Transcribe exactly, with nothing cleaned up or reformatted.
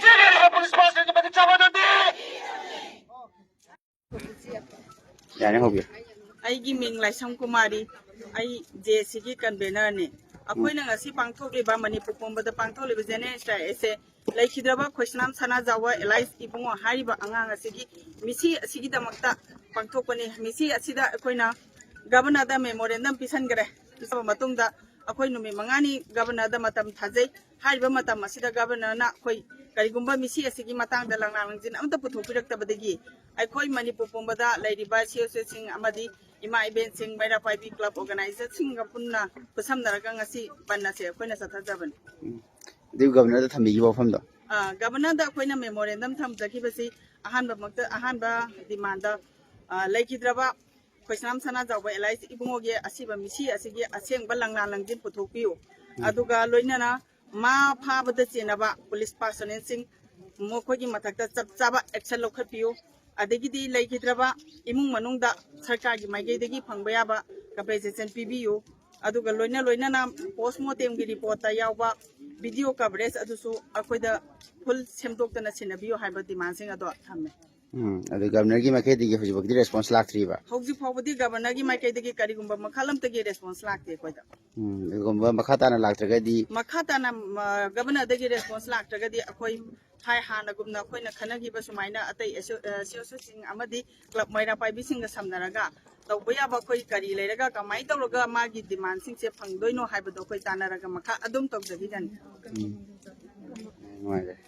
ꯆꯦꯜꯂꯤꯕ ꯄꯨꯂꯤꯁ ꯄꯥꯔꯁꯟꯒꯤ ꯃꯇꯤꯛ ꯆꯥꯕ ꯑꯗꯨꯗꯤ꯫ ꯌꯥꯔꯦ, ꯍꯧꯕꯤꯌꯨ꯫ ꯑꯩꯒꯤ ꯃꯤꯡ ꯂꯥꯏꯁ꯭ꯔꯝ ꯀꯨꯃꯥꯔꯤ꯫ ꯑꯩ ꯖꯦ ꯑꯦ ꯁꯤꯒꯤ ꯀꯟꯚꯦꯅꯔꯅꯤ꯫ ꯑꯩꯈꯣꯏꯅ ꯉꯁꯤ ꯄꯥꯡꯊꯣꯛꯂꯤꯕ, ꯃꯅꯤꯄꯨꯔ ꯄꯨꯝꯕꯗ ꯄꯥꯡꯊꯣꯛꯂꯤꯕ ꯖꯦꯅꯦꯔꯦꯜ ꯁ꯭ꯇ꯭ꯔꯥꯏꯛ ꯑꯁꯤ ꯂꯩꯈꯤꯗ꯭ꯔꯕ ꯈꯣꯏꯁꯅꯥꯝ ꯁꯅꯥꯖꯥꯎꯕ ꯑꯦꯂꯥꯏꯁ ꯏꯕꯨꯡꯉꯣ ꯍꯥꯏꯔꯤꯕ ꯑꯉꯥꯡ ꯑꯁꯤꯒꯤ ꯃꯤꯁꯤ ꯑꯁꯤꯒꯤꯗꯃꯛꯇ ꯄꯥꯡꯊꯣꯛꯄꯅꯤ꯫ ꯃꯤꯁꯤ ꯑꯁꯤꯗ ꯑꯩꯈꯣꯏꯅ ꯒꯕꯔꯅꯔꯗ ꯃꯦꯃꯣꯔꯦꯟꯗꯝ ꯄꯤꯁꯟꯈ꯭ꯔꯦ꯫ ꯄꯤꯁꯟꯕ ꯃꯇꯨꯡꯗ ꯑꯩꯈꯣꯏ ꯅꯨꯃꯤꯠ ꯃꯉꯥꯅꯤ ꯒꯕꯔꯅꯔꯗ ꯃꯇꯝ ꯊꯥꯖꯩ꯫ ꯍꯥꯏꯔꯤꯕ ꯃꯇꯝ ꯑꯁꯤꯗ ꯒꯕꯔꯅꯔꯅ ꯑꯩꯈꯣꯏ ꯀꯔꯤꯒꯨꯝꯕ ꯃꯤꯁꯤ ꯑꯁꯤꯒꯤ ꯃꯇꯥꯡꯗ ꯂꯪꯂꯥ ꯂꯪꯖꯤꯟ ꯑꯃꯠꯇ ꯄꯨꯊꯣꯛꯄꯤꯔꯛꯇꯕꯗꯒꯤ ꯑꯩꯈꯣꯏ ꯃꯅꯤꯄꯨꯔ ꯄꯨꯝꯕꯗ ꯂꯩꯔꯤꯕ ꯁꯤ ꯑꯦꯁ ꯑꯦꯁꯁꯤꯡ ꯑꯃꯗꯤ ꯏꯃꯥ ꯏꯕꯦꯟꯁꯤꯡ, ꯃꯩꯔꯥ ꯄꯥꯏꯕꯤ ꯀ꯭ꯂꯕ ꯑꯣꯔꯒꯅꯥꯏꯖꯔꯁꯤꯡꯒ ꯄꯨꯟꯅ ꯈꯨꯠꯁꯝꯅꯔꯒ ꯉꯁꯤ ꯕꯟ ꯑꯁꯦ ꯑꯩꯈꯣꯏꯅ ꯆꯠꯊꯖꯕꯅꯤ꯫ ꯎꯝ꯫ ꯑꯗꯨ ꯒꯕꯔꯅꯔꯗ ꯊꯝꯕꯤꯈꯤꯕ ꯋꯥꯐꯝꯗꯣ? ꯑꯥ, ꯒꯕꯔꯅꯔꯗ ꯑꯩꯈꯣꯏꯅ ꯃꯦꯃꯣꯔꯦꯟꯗꯝ ꯊꯝꯖꯈꯤꯕꯁꯤ ꯑꯍꯥꯟꯕꯃꯛꯇ, ꯑꯍꯥꯟꯕ ꯗꯤꯃꯥꯟꯗ, ꯑꯥ, ꯂꯩꯈꯤꯗ꯭ꯔꯕ ꯈꯣꯏꯁꯅꯥꯝ ꯁꯅꯥꯖꯥꯎꯕ ꯑꯦꯂꯥꯏꯁ ꯏꯕꯨꯡꯉꯣꯒꯤ ꯑꯁꯤꯕ ꯃꯤꯁꯤ ꯑꯁꯤꯒꯤ ꯑꯁꯦꯡꯕ ꯂꯪꯂꯥ ꯂꯪꯖꯤꯟ ꯄꯨꯊꯣꯛꯄꯤꯌꯨ꯫ ꯎꯝ꯫ ꯑꯗꯨꯒ ꯂꯣꯏꯅꯅ ꯃꯥ ꯐꯥꯕꯗ ꯆꯦꯟꯅꯕ ꯄꯨꯂꯤꯁ ꯄꯥꯔꯁꯣꯅꯦꯜꯁꯤꯡ ꯃꯈꯣꯏꯒꯤ ꯃꯊꯛꯇ ꯆꯞ ꯆꯥꯕ ꯑꯦꯛꯁꯟ ꯂꯧꯈꯠꯄꯤꯌꯨ꯫ ꯑꯗꯒꯤꯗꯤ ꯂꯩꯈꯤꯗ꯭ꯔꯕ ꯏꯃꯨꯡ ꯃꯅꯨꯡꯗ ꯁꯔꯀꯥꯔꯒꯤ ꯃꯥꯏꯀꯩꯗꯒꯤ ꯐꯪꯕ ꯌꯥꯕ ꯀꯝꯄꯦꯟꯁꯦꯁꯟ ꯄꯤꯕꯤꯌꯨ꯫ ꯑꯗꯨꯒ ꯂꯣꯏꯅ ꯂꯣꯏꯅꯅ ꯄꯣꯁꯃꯣꯔꯇꯦꯝꯒꯤ ꯔꯤꯄꯣꯔꯠꯇ ꯌꯥꯎꯕ ꯚꯤꯗꯤꯑꯣ ꯀꯚꯔꯦꯖ ꯑꯗꯨꯁꯨ ꯑꯩꯈꯣꯏꯗ ꯐꯨꯜ ꯁꯦꯝꯗꯣꯛꯇꯅ ꯁꯤꯟꯅꯕꯤꯌꯨ ꯍꯥꯏꯕ ꯗꯤꯃꯥꯟꯁꯤꯡ ꯑꯗꯣ ꯊꯝꯃꯦ꯫ ꯎꯝ, ꯑꯗꯨ ꯒꯕꯔꯅꯔꯒꯤ ꯃꯥꯏꯀꯩꯗꯒꯤ ꯍꯧꯖꯤꯛꯐꯥꯎꯗꯤ ꯔꯦꯁꯄꯣꯟꯁ ꯂꯥꯛꯇ꯭ꯔꯤꯕ? ꯍꯧꯖꯤꯛ ꯐꯥꯎꯕꯗꯤ ꯒꯕꯔꯅꯔꯒꯤ ꯃꯥꯏꯀꯩꯗꯒꯤ ꯀꯔꯤꯒꯨꯝꯕ ꯃꯈꯜ ꯑꯃꯠꯇꯒꯤ ꯔꯦꯁꯄꯣꯟꯁ ꯂꯥꯛꯇꯦ ꯑꯩꯈꯣꯏꯗ꯫ ꯎꯝ, ꯑꯗꯨꯒꯨꯝꯕ ꯃꯈꯥ ꯇꯥꯅ ꯂꯥꯛꯇ꯭ꯔꯒꯗꯤ? ꯃꯈꯥ ꯇꯥꯅ, ꯃ, ꯒꯕꯔꯅꯔꯗꯒꯤ ꯔꯦꯁꯄꯣꯟꯁ ꯂꯥꯛꯇ꯭ꯔꯒꯗꯤ ꯑꯩꯈꯣꯏ ꯍꯥꯏ ꯍꯥꯟꯅꯒꯨꯝꯅ ꯑꯩꯈꯣꯏꯅ ꯈꯟꯅꯈꯤꯕ ꯁꯨꯃꯥꯏꯅ ꯑꯇꯩ ꯑꯦꯁꯣ-, ꯑ, ꯁꯤ ꯑꯦꯁ ꯑꯣꯁꯤꯡ ꯑꯃꯗꯤ ꯀ꯭ꯂꯕ ꯃꯩꯔꯥ ꯄꯥꯏꯕꯤꯁꯤꯡꯒ ꯁꯝꯅꯔꯒ ꯇꯧꯕ ꯌꯥꯕ ꯑꯩꯈꯣꯏ ꯀꯔꯤ ꯂꯩꯔꯒ ꯀꯃꯥꯏꯅ ꯇꯧꯔꯒ ꯃꯥꯒꯤ ꯗꯤꯃꯥꯟꯁꯤꯡꯁꯦ ꯐꯪꯗꯣꯏꯅꯣ ꯍꯥꯏꯕꯗꯣ ꯑꯩꯈꯣꯏ ꯇꯥꯟꯅꯔꯒ ꯃꯈꯥ ꯑꯗꯨꯝ ꯇꯧꯖꯈꯤꯒꯅꯤ꯫ ꯎꯝ꯫ ꯅꯨꯡꯉꯥꯏꯖꯔꯦ꯫